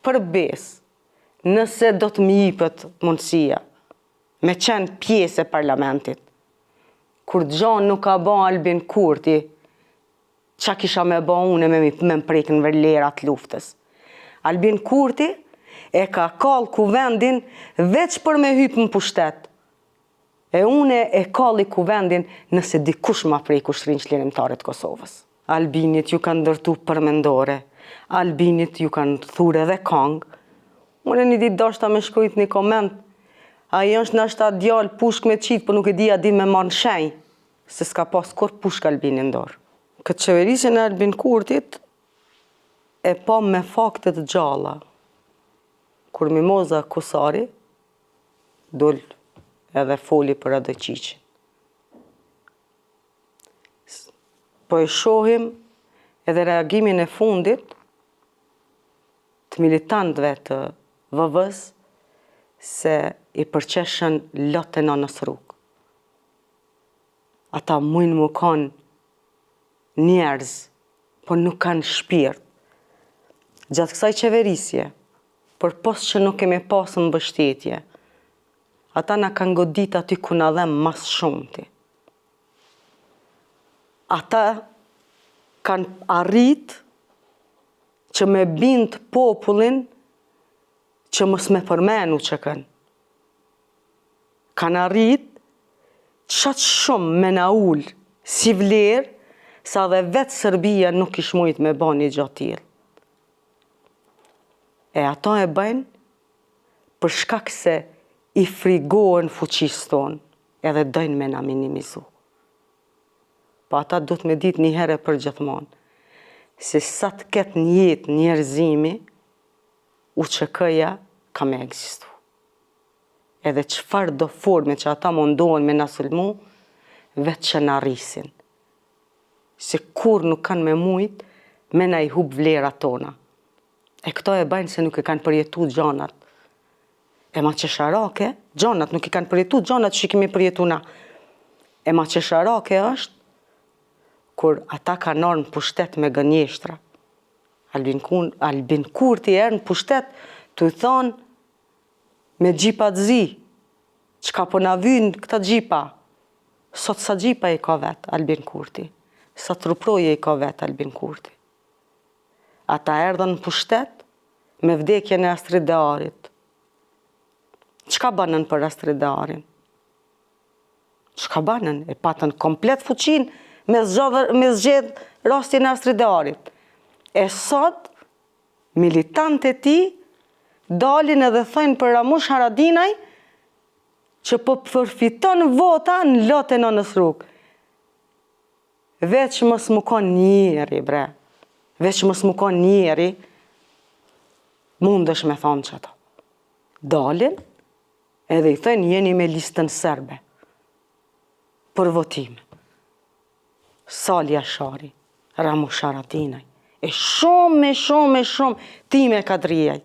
Për besë, nëse do të më jipet mundësia me qenë pjesë e parlamentit, kurgjo nuk ka ba Albin Kurti, ça kisha me ba une me, me më prek në vlerat e luftës. Albin Kurti e ka kall kuvendin veç për me hypë në pushtet. E une e kalli kuvendin nëse dikush ma prek ushtrinë çlirimtare të Kosovës. Albinit ju kanë ndërtu përmendore, Albinit ju kanë thurë edhe kangë. Une një ditë dashta me shkrujt një koment, ai është nashta djalë pushkë me qitë, po nuk e di a din me marrë në shenjë, se s'ka pas kurrë pushkë Albini në dorë. Këtë qeverisjen e Albin Kurtit e pamë me fakte të gjalla, kur Mimoza Kusari dul edhe foli për Radojçiqin. Po e shohim edhe reagimin e fundit të militantëve të VV-së se i përqeshën lot e nanës rrugë. Ata mujnë me konë njerëz, po nuk kanë shpirt. Gjatë kësaj qeverisje, përpos që nuk kemi pasë mbështetje, ata na kanë godit aty ku na dhem ma s'shumti. Ata kanë arrit që me bind popullin që mos me përmen UÇK-në. Kanë arrit qaq shumë me na ul si vlerë, sa dhe vetë Serbia nuk kish mujt me ba një gjo tillë. E ato e bëjnë për shkak se i frigohen fuqisë tonë edhe dojnë me na minimizu. Po ata duhet me ditë një herë e përgjithmonë, se sa të ketë në jetë njerëzimi, UÇK-ja ka me ekzistu. Edhe çfarëdo forme që ata mundohen me na sulmu, veç që na rrisin. Se kurrë nuk kanë me mujt me na i hup vlerat tona. E këto e bajnë se nuk e kanë përjetu gjanat. E ma qesharake, gjanat nuk i kanë përjetu gjanat që i kemi përjetu na. E ma qesharake është kur ata kanë ardhë në pushtet me gënjeshtra. Albin, Kun, Albin Kurti erdh në pushtet tu thonë me xhipa të zi, çka po na vynë këta xhipa. Sot sa xhipa i ka vetë Albin Kurti, sa truproje i ka vetë Albin Kurti. Ata erdhën në pushtet me vdekjen e Astrit Deharit. Çka banën për Astrit Deharin? Çka banën? E patën komplet fuqinë me zgjodh, me zgjedh rastin e Astrit Deharit. E sot, militantët e tij dalin edhe thojnë për Ramush Haradinaj që po përfiton vota në lot e nënës rrugë. Veç mos me kon njeri, bre. Veç mos me kon njeri, mundesh me thonë qato. Dalin, edhe i thojnë jeni me listën serbe për votime. Sali Jashari, Ramush Haradinaj, e shumë, e shumë, e shumë, Time Kadrijaj,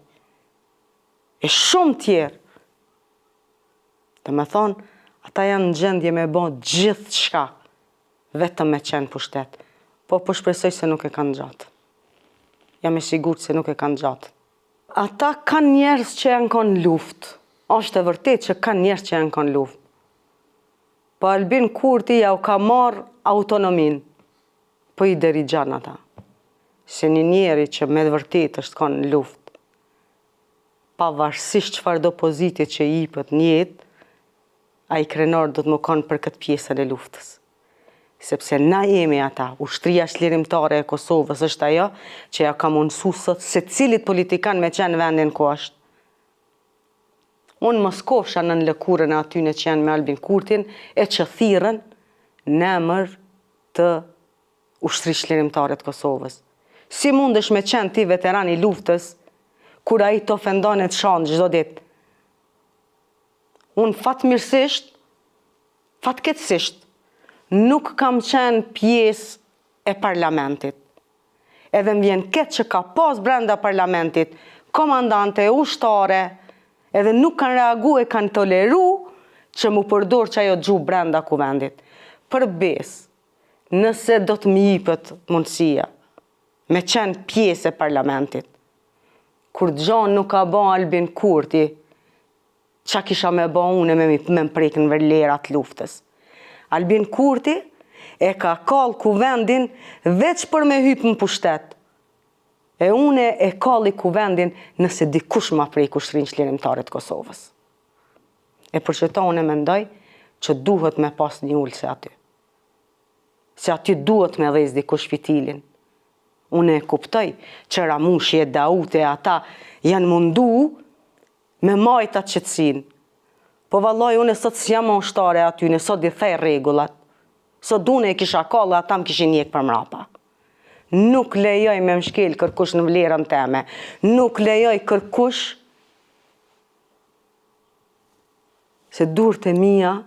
e shumë tjerë. Domethonë, ata janë në gjendje me bo gjithçka, vetëm me qenë pushtet. Po, po shpresoj se nuk e kanë gjatë. Jam e sigurt se nuk e kanë gjatë. Ata kanë njerëz që janë konë në luftë. Është e vërtetë që kanë njerëz që janë konë në luftë. Po Albin Kurti ja u ka marrë autonominë. Po i derigjon ata. Se një njeri që me të vërtetë është konë në luftë, pavarësisht çfarëdo pozite që i jipet në jetë, ai krenar do të me konë për këtë pjesën e luftës. Sepse na jemi ata, ushtria çlirimtare e Kosovës është ajo që ja ka mundësu sot secilit politikan me qenë në vendin ku është. Unë mos kofsha nën lëkurën e atyne që janë me Albin Kurtin e që thirren në emër të Ushtrisë Çlirimtare të Kosovës. Si mundesh me qenë ti veteran i luftës kur ai të ofendon e të shan çdo ditë? Unë fatmirësisht, fatkeqësisht, nuk kam qenë pjesë e parlamentit. Edhe më vjen keq që ka pas brenda parlamentit komandante, ushtare, edhe nuk kanë reagu e kanë toleru që mu përdor qajo gjuhë brenda kuvendit. Për besë, Nëse do të më jipet mundësia me qenë pjesë e parlamentit, Kurgjo nuk ka ba Albin Kurti, ça kisha me ba une me me m'prek në vlerat luftës. Albin Kurti e ka kall kuvendin veç për me hyp në pushtet. E une e kalli kuvendin nëse dikush ma prek ushtrinë çlirimtare të Kosovës. E për qëta une mendoj që duhet me pas një ulëse aty. Se aty duhet me dhez dikush fitilin. Une e kuptoj që Ramushi e Dauti e ata janë mundu me majt atë qetësinë. Po vallaj une sot s'jam ma ushtare e atyne, sot i thej rregullat. Sot une e kisha kallë ata më kishin njek për mrapa. Nuk lejoj me m'shkel kërkush në vlerën teme. Nuk lejoj kërkush se durt e mia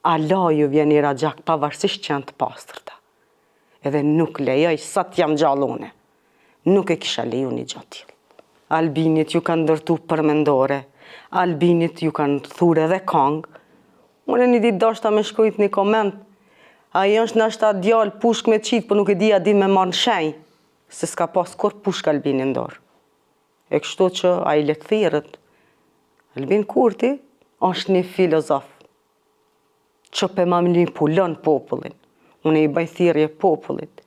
ala ju vjen era gjak pavarësisht që janë të pastërta. Edhe nuk lejoj sa të jam gjallë une. Nuk e kisha leju një gja tillë. Albinit ju kanë ndërtu përmendore, Albinit ju kanë thurë edhe kangë. Unë një ditë dashta me shkrujt një koment, ai është nashta djalë pushkë me qitë, po nuk e di a di me marrë në shenjë, se s'ka pas kurrë pushkë Albini në dorë. E kështu që ai le të thirret. Albin Kurti është një filozof që pe manipulon popullin. Unë i bëj thirrje popullit.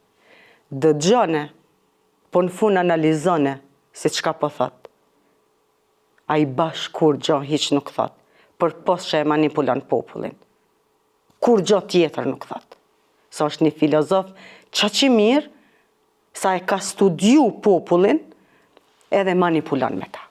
Dëgjone, po në fund analizone se çka po thot. Ai bash kurgjo hiç nuk thot, përpos që e manipulon popullin. Kurgjo tjetër nuk thot. Se është një filozof qaq i mirë, sa e ka studiu popullin edhe manipulon me ta.